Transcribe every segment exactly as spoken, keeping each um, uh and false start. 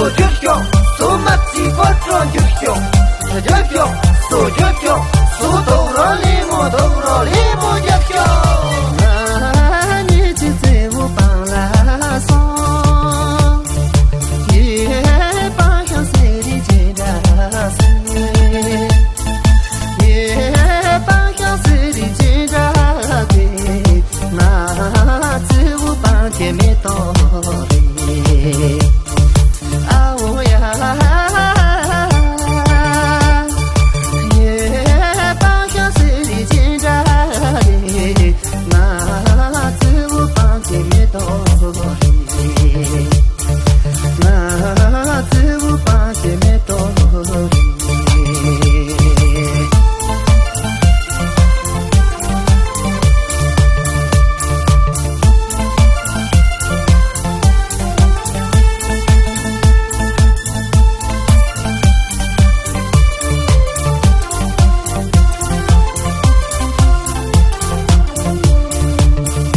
རྒྱུ་ཤོག་སོ་མ་ཅི་པོ་ཏྲོ་རྒྱུ་ཤོག་རྒྱུ་ཤོག་སོ་རྒྱུ་ཤོག་སོ་དོག་རོ་ལི་མོ་དོག་རོ་ལི་མོ་རྒྱུ་ཤོག་ཉེ་ཅི་ཙེ་བོ་པང་ལ་སོང་། ཡེ་པང་ཤང་སེ་རི་ཅི་འདྲ་སེ། ཡེ་པང་ཤང་སེ་རི་ཅི་འདྲ་སེ། ང་ཙེ་བོ་པང་ཁྱེ་མེ་ཏོ་རེ། ཨ་འོ་ཡ། ཡེ་པང་ཤང་སེ་རི་ཅི་འདྲ་རེ། ང་ཙེ་བོ་པང་ཁྱེ་མེ་ཏོ་རེ། ང་ཙེ་བོ་པང་ཁྱེ་མེ་ཏོ་རེ།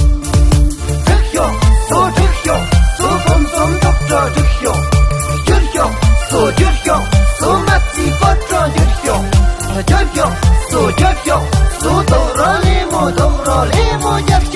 རྒྱུ་ཤོག་སོ་རྒྱུ་ཤོག་སོ་གོམ་གོམ་ཏོག་ཏོ་རྒྱུ་ཤོག་རྒྱུ་ཤོག་སོ་རྒྱུ་ཤོག་སོ་མ་ཅི་པོ་ཏྲོ་རྒྱུ་ཤོག་རྒྱུ་ཤོག་སོ་རྒྱུ་ཤོག་སོ་དོག་རོ་ལི་མོ་དོག་རོ་ལི་མོ་རྒྱུ་